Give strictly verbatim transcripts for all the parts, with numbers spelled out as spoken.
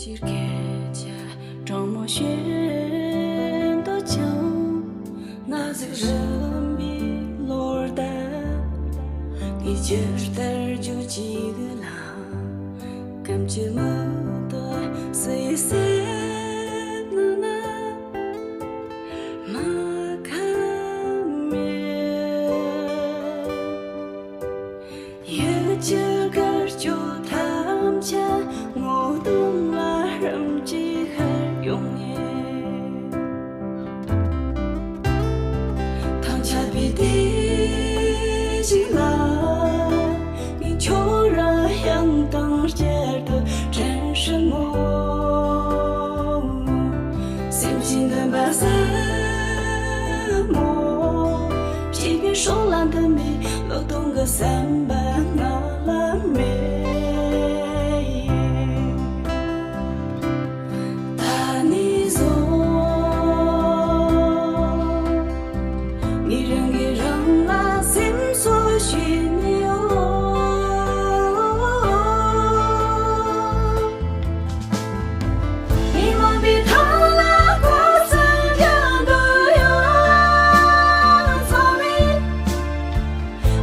སྐད་ཆ་དྲང་མོ་བཤད་འདོད་ཀྱང་། ན་ཟུག་རིམ་པས་ལོར་ད། ངས་ཇི་ལྟར་བརྗོད་ཀྱི་ལ། སྐམ་གྱི་མི་དོ་སུ་ཡིས་སེམས་ནང་ན་མ་ཁ་མེད། ཡུལ་གྱི་དགའ་སྐྱོ་ཐམས་ཅད་ངོ་གདོང་ལ་རིམ་གྱིས་ཤར་ཡོང་ངེས། ཐང་ཆད་པའི་དུས་ཤིག་ལ། ངས་ཁྱོད་རང་དབྱངས་དང་བསྐྱར་དུ་དྲན་སྲིད་མོད། སེམས་ཀྱི་འདུན་པ་ཟབ་མོ། སྐྱེ་བའི་སྲོག་ལ་འདུན་པའི་བློས་གཏོང་གི་བསམ་པ་ང་ལ་མེད། ད་ནས་བཟུང་ངས་རང་གིས་རང་ལ་སེམས་གསོ་བྱས་ནས་ཡོད། མི་མང་པོའི་ཐང་ལ་སྐོར་ཚང་རྒྱག་འདོད་ཡོད། ཚང་མས་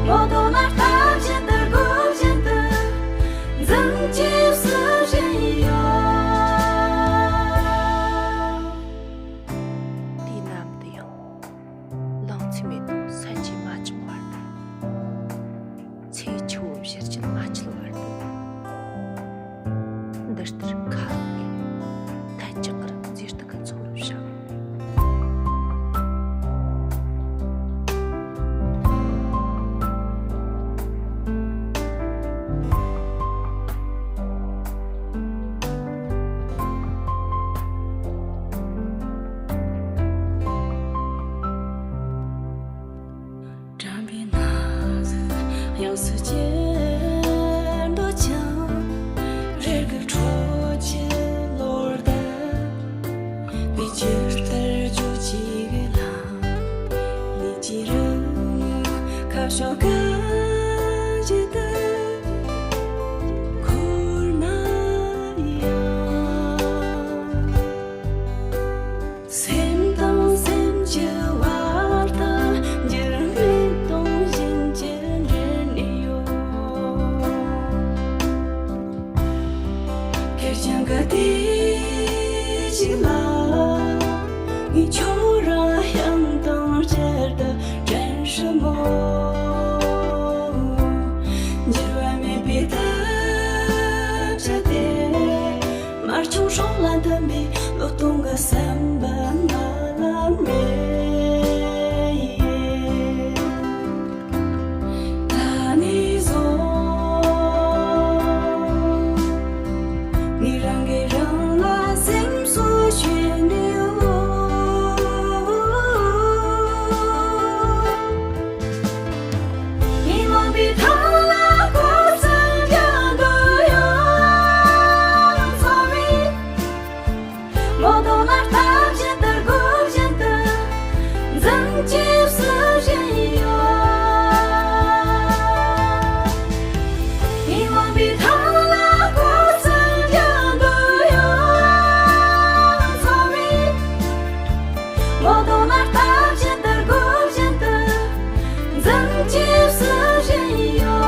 ངོ་གདོང་ལ་ལྟ་བཞིན་དུ་སྒུག་བཞིན་དུ་འཛུམ་གྱིས་བསུ་བཞིན་ཡོད། དུས་ནམ་དུ་ཡང་ལང་ཚོའི་མེ་ཏོག་སད་ཀྱིས་མ་བཅིངས་བར་དུ། ཚེས་ཆུ་བོ་བཞུར་རྒྱུན་མ་ཆད་བར་དུ། འདི་ལྟར་ཁ་ལོག་གིས་ཐལ་ལྕག་གི་མཛེས་སྡུག་གི་མཚོ་རུ་བཞག་དྲན་པའི་ན་ཟུག་དབྱངས་སུ་གྱེར་འདོད་ཀྱང་། རེ་སྒུག་འཕྲོ་ཆད་ལོར་ད། ངས་ཇི་ལྟར་བརྗོད་ཀྱི་ལ། ལུས་ཀྱི་རང་ཁ་ཕྱོགས་གང་ཞིག་ཏུ་འཁོར་ན་ཡང་། སེམས་དང་སེམས་ཀྱི་བར་དུ་འགྱུར་མེད་སྟོང་བཞིན་གྱི་འབྲེལ་ནས་ཡོད། ཁེར་རྐྱང་གི་དུས་ཤིག་ལ། ངས་ཁྱོད་རང་དབྱངས་དང་བསྐྱར་དུ་དྲན་སྲིད་མོད། འགྱུར་བ་མེད་པའི་ཐབས་བྱས་ཏེ། དམར་ཆུང་སྲོག་ལ་འདུན་པའི་བློས་གཏོང་གི་བསམ་པ་ང་ལ་མེད། ད་ནས་བཟུང་ངས་རང་གིས་རང་ལ་སེམས་གསོ་བྱས་ནས་ཡོད། མི་མང་པོའི་ཐང་ལ་སྐོར་ཚང་རྒྱག་འདོད་ཡོད། ཚང་མས་ངོ་གདོང་ལ་ལྟ་བཞིན་དུ་སྒུག་བཞིན་དུ་འཛུམ་གྱིས་བསུ་བཞིན་ཡོད། མི་མང་པོའི་ཐང་ལ་སྐོར་ཚང་རྒྱག་འདོད་ཡོད། ཚང་མས་ངོ་གདོང་ལ་ལྟ་བཞིན་དུ་སྒུག་བཞིན་དུ་འཛུམ་གྱིས་བསུ་བཞིན་ཡོད།